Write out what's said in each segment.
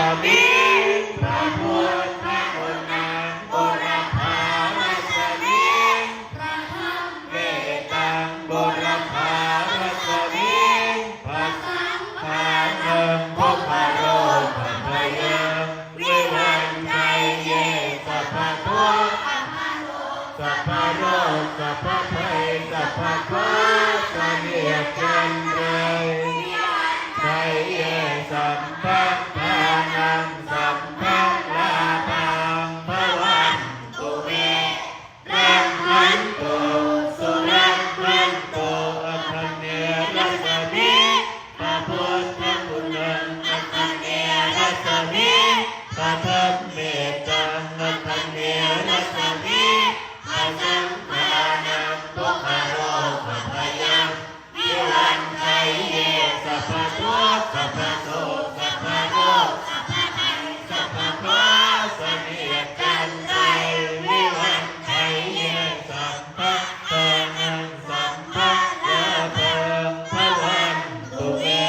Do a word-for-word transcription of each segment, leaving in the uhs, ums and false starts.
Rasmiṃ พระพุทธคุณ บูรพารัสมิง พระธรรมเมตัง บูรพารัสมิง พระสังฆานัง ทุกขโรคพยัพ vivañjaye sabbadukkha สัพพะโรค สัพพะภัย สัพพะเคราะห์ เสนียดจัญไร vivañjaye sabbadhanaṃ sabbalābhaṃ bhavantu me. Rakkhantu surakkhantu, āganeya rasmiṃ พระพุทธคุณ āganeya rasmiṃ พระธรรมเมตัง āganeya rasmiṃ พระสังฆานัง ทุกขโรคพยัพ vivañjaye sabbadukkha sabbasoka sabbaroga sabbabhaya sabbapāda เสนียดจัญไร vivañjaye sabbadhanaṃ sabbalābhaṃ bhavantu me.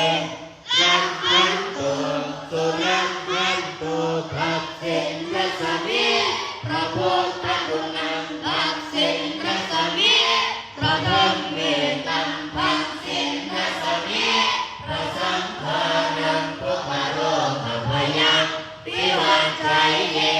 Rakkhantu surakkhantu, dakkhiṇarasmiṃ พระพุทธคุณ dakkhiṇarasmiṃ พระธรรมเมตัง dakkhiṇarasmiṃ พระสังฆานัง ทุกขโรคพยัพ vivañjaye